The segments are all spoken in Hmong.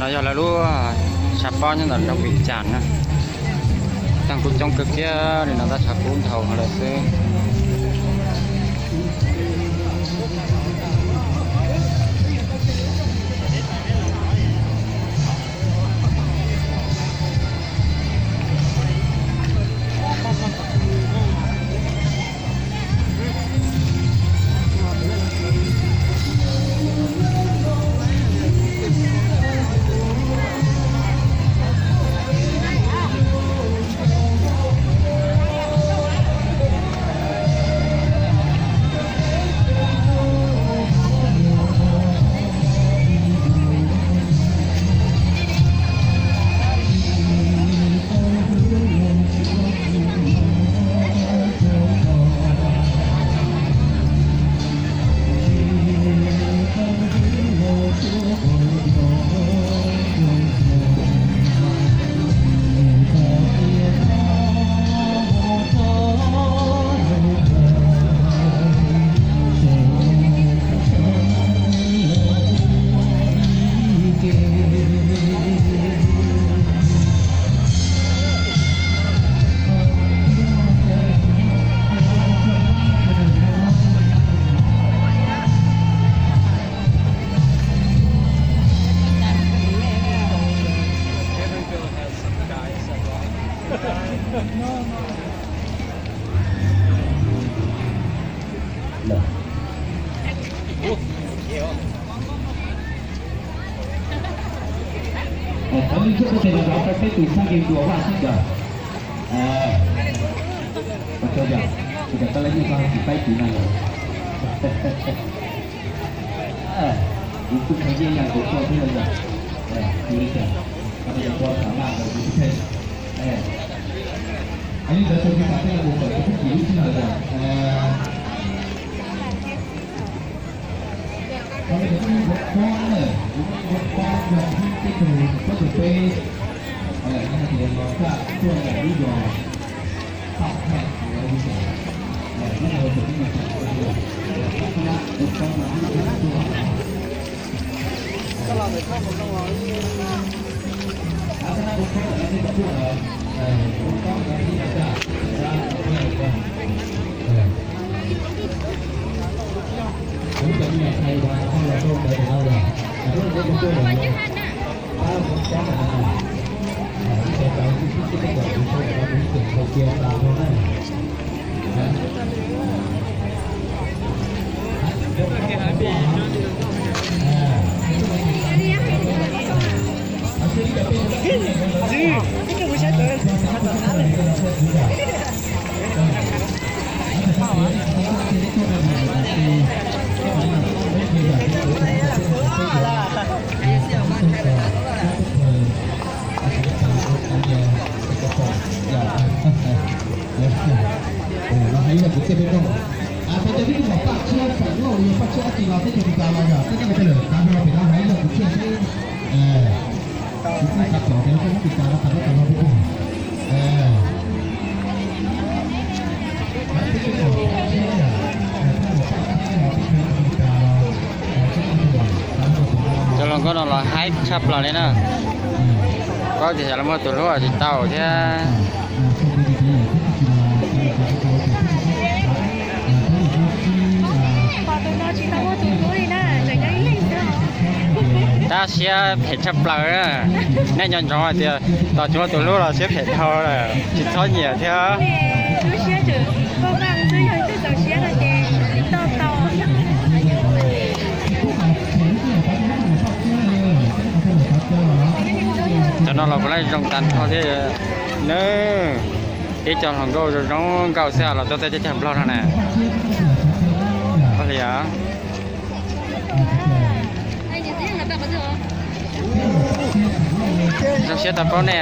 No yog lawv lub tshav pob nyob ntawm nroog Vim Cas na. Tag kuj coob kawg kiag li no tab tshav kub nthaus lawm xwb. Cov neeg tshuaj txoj kev no zov rau peb tus txheej kev ntuas Vaj Xyooj Ncas. Ua tsaug yom, kuv cov koj lab nyiaj koj tsis paib tiv no yom. Kuv kuj qhia nyiaj yam nkaus koj thiab yom. Ua li cas koj yuav ua tham laj ntawm kuv thiab. Li ntawd tag kis mam thiaj li mus kawm tus txheej kis lub sij hawm yom. Qhov no yog ib lub nkuaj pob na, ib lub nkuaj pob yog ib tej tug pob tug peb, no hais tias los txaj tuaj ntawm lub zos Paj Thaj, lub zos, lub zos tus tib neeg Paj Thaj, tab sis lub pob no ib lub nkuaj pob. Los hais ib lo kwv txhiaj peb noj. Peb cov tib tug pom Paj Tshiab Xam Lauj los yog Paj Tshiab dab tsi los teb chaws Amelikas los yog teb chaws Amelikas lawm, tas los pem no hais ib lo kwv txhiaj seb kuv kuj xav pom tias lawv peb Amelikas no tas los tas los peb tug. Cov hluas nkauj no los haib tshaj plaws li na. Paub tias xyov lawv muaj tus hlub tsis tau thiab. Tab siab phem tshaj plaws na. Nej nco ntsoov hais tias tos tsis muaj tus hlub los siab phem dhau lawm, tsis txhob nyiam thiab. Cov no los puav leej zoo tag nrho thiab na. Ib co hluas nkauj zoo zoo nkauj xwb los tuaj teb chaws Nplog no na. Ua li os. Zoo siab tau paub nej.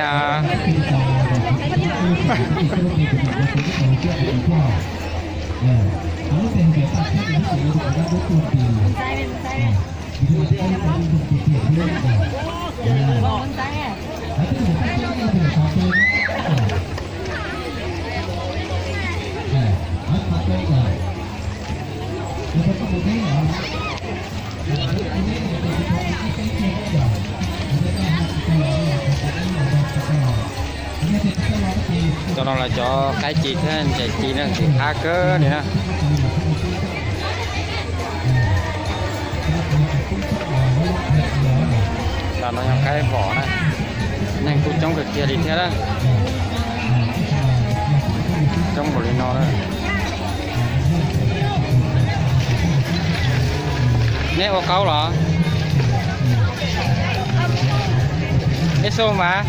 Los cov qaib ci thiab ntses ci no ntxim qab kawg li na. Tam no yog qaib vos na, neeg kuj coob kawg kiag li thiab na. Coob npaum li no na. Neb ua qaub los? Eb xu mas.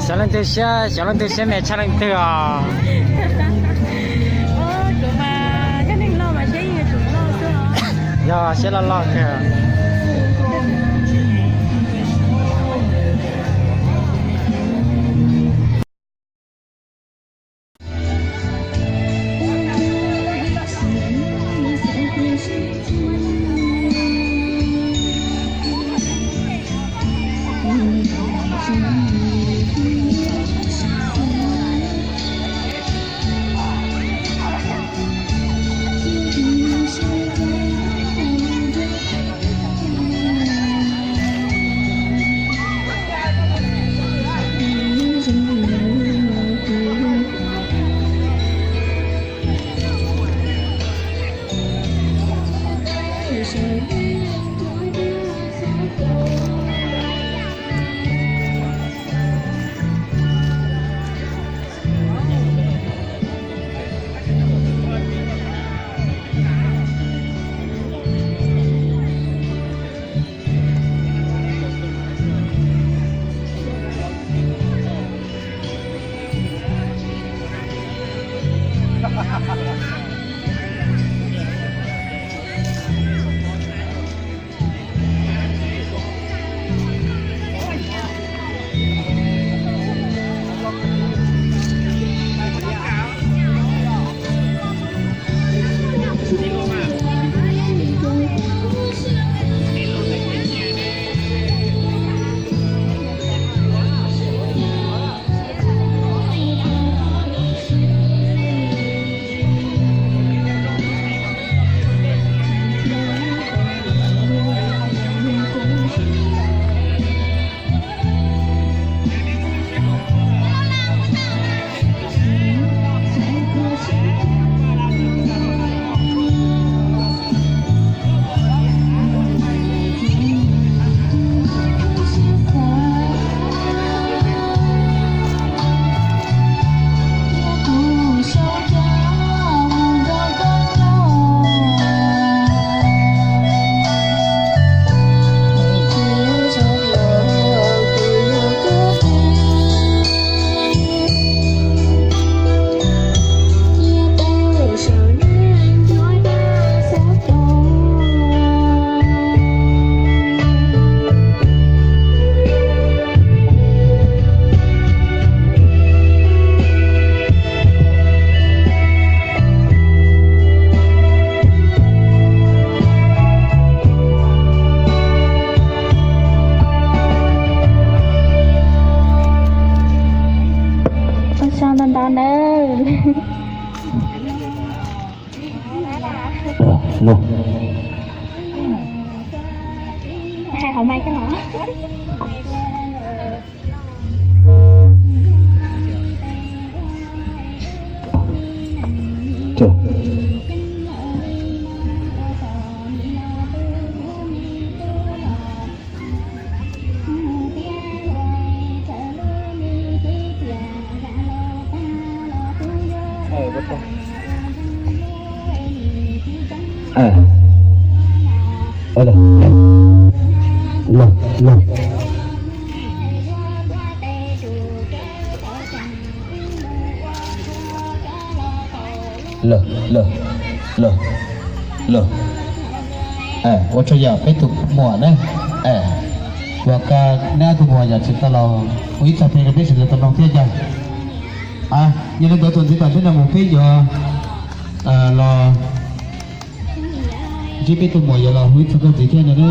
Xyov leej twg siab, xyov leej twg siab me tshaj leej twg os. Yog siab loj loj kawg. Ua tsaug ntau ntau nawb. Hais hauv mic los? Los, los, los, los, los. Ua tsaug yom peb tus muam na. Ua koj neb ob tug muam yom tsis tau los ua ib txog peb rau peb sawv daws tau mloog thiab yog. Yog li ntawd txuas ntxiv tom ntej no mus peb yuav los ntsib peb tus muam yuav los hu ib txog koj ntxiv thiab no na.